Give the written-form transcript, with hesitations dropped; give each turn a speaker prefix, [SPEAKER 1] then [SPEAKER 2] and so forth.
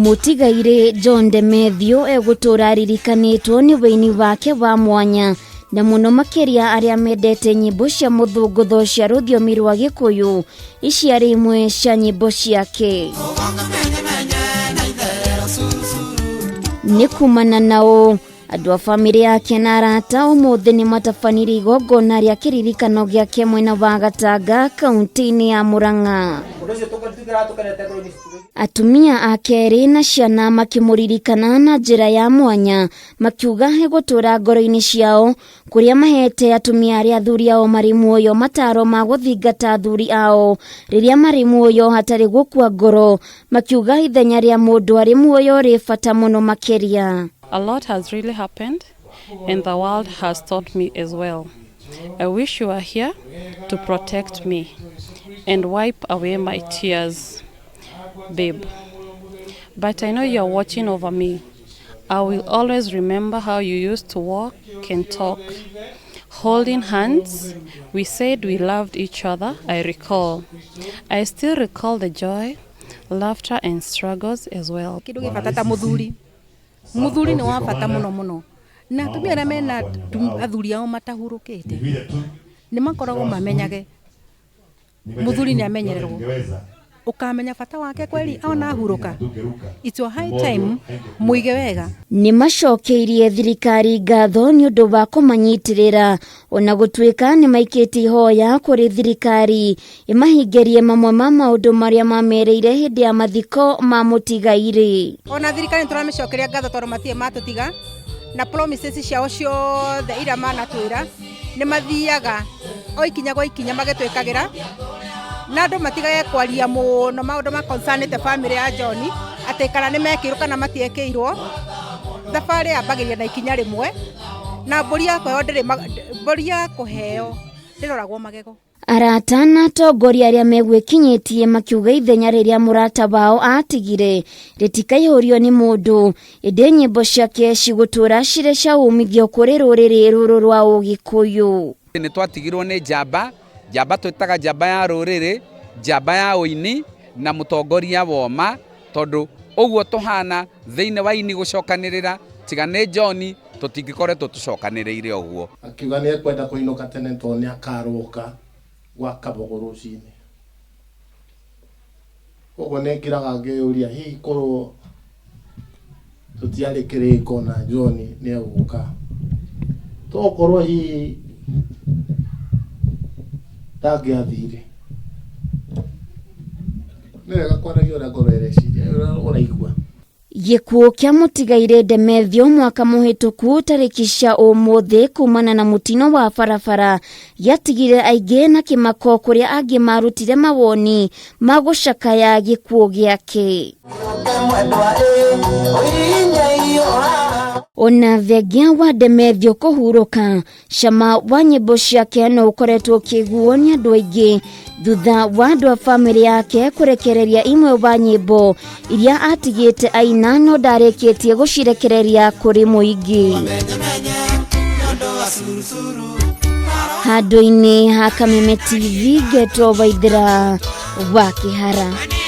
[SPEAKER 1] Mũtigairĩ John Demethiũ egũtũra aririkanĩtwo nĩ wĩini wake wa mwanya na mũno makĩria arĩa mendete nyĩmbo cia mũthũngũtho cia rũthiomi rwa Gĩkũyũ. Ici arĩ imwe cia nyĩmbo ciake. Nĩ kumana na ũũ andũ a bamĩrĩ yake na arata ũmũthĩ nĩ matabanirie igongona rĩa kĩririkano gĩake mwena wa Gatanga kaunti-inĩ ya Murang'a. Atumia a kerĩ na ciana makĩmũririkana na njĩra ya mwanya makiuga egũtũra ngoro-inĩ ciao kũrĩa mahete atumia arĩa athuri ao marĩ muoyo mataro ma gũthingata athuri ao rĩrĩa marĩ muoyo hatarĩ gũkua ngoro, makiuga ithenya rĩa mũndũ arĩ muoyo rĩ bata mũno makĩria.
[SPEAKER 2] A lot has really happened, and the world has taught me as well. I wish you were here to protect me and wipe away my tears, babe. But I know you're watching over me. I will always remember how you used to walk and talk. Holding hands, we said we loved each other, I recall. I still recall the joy, laughter, and struggles as well.
[SPEAKER 3] Kindu gĩ bata ta muthuri, muthuri nĩ wa bata mũno mũno, na atumia arĩa mena athuri ao matahurũkĩte nĩ makoragwo mamenyage muthuri nĩ amenyererwo, ũkamenya bata wake kweli ona ahurũka. It's your high time mũige wega.
[SPEAKER 1] Nĩ macokeirie thirikari ngatho nĩ ũndũ wa kũmanyitĩrĩra, ona gũtuĩka nĩ maikĩtie ihoya kũrĩ thirikari ĩmahingĩrie mamwe ma maũndũ marĩa mamerĩire hĩndĩ ya mathiko ma mũtigairĩ.
[SPEAKER 3] Ona thirikari nĩ tũramĩcokeria ngatho tondũ matirĩ matũtiga na promises ciao ciothe iria manatwĩra nĩ mathiaga o ikinya gwa ikinya magĩtwĩkagĩra, na andũ matigage kwaria mũno maũndũ ma concernĩte family ya John, atĩ kana nĩ mekĩirwo kana matiekĩirwo. Thabarĩ yambagĩrĩria na ikinya rĩmwe, na mbũri ya kũheo ndĩrĩ, mbũri ya kũheo ndĩroragwo magego.
[SPEAKER 1] Arata na atongoria arĩa megwĩkinyĩtie makiuga ithenya rĩrĩa mũrata wao atigire rĩtikaihũrio nĩ mũndũ, ĩndĩ nyĩmbo ciake cigũtũra cirĩ cia umithio kũrĩ rũrĩrĩ rũrũ rwa Ũgĩkũyũ.
[SPEAKER 4] Nĩ twatigirwo nĩ njamba, njamba twĩtaga njamba ya rũrĩrĩ, njamba ya ũini na mũtongoria woma, tondũ ũguo tũhana thĩinĩ wa ini gũcokanĩrĩra tiga nĩ John tũtingĩkoretwo tũcokanĩrĩire ũguo.
[SPEAKER 5] Akiuga nĩ ekwenda kũinũka tene tondũ nĩ akarũka gwa Kabogo rũcinĩ. Koguo nĩ ngiraga ngĩyũria hihi korwo tũtiarĩ kĩrĩko na John nĩ egũka, tokorwo hihi ndangĩathire. Nĩ wega kwaragia ũrĩa ngoro ĩreciria, ũrĩa ũraigua.
[SPEAKER 1] Gĩkuũ kĩa mũtigairĩ Demethiũ mwaka mũhĩtũku tarĩki cia ũmũthĩ kumana na mũtino wa barabara gĩatigire aingĩ na kĩmako, kũrĩa angĩ marutire mawoni ma gũcakaya gĩkuũ gĩake. Ona thengia wa Demethiũ kũhurũka, cama wa nyĩmbo ciake no ũkoretwo ũkĩiguo nĩ andũ aingĩ thutha wa andũ a bamĩrĩ yake kũrekereria imwe wa nyĩmbo iria atigĩte aina no ndarĩkĩtie gũcirekereria kũrĩ mũingĩ. Handũ-inĩ ha Kameme TV, ngetwo Waithĩra wa Kĩhara.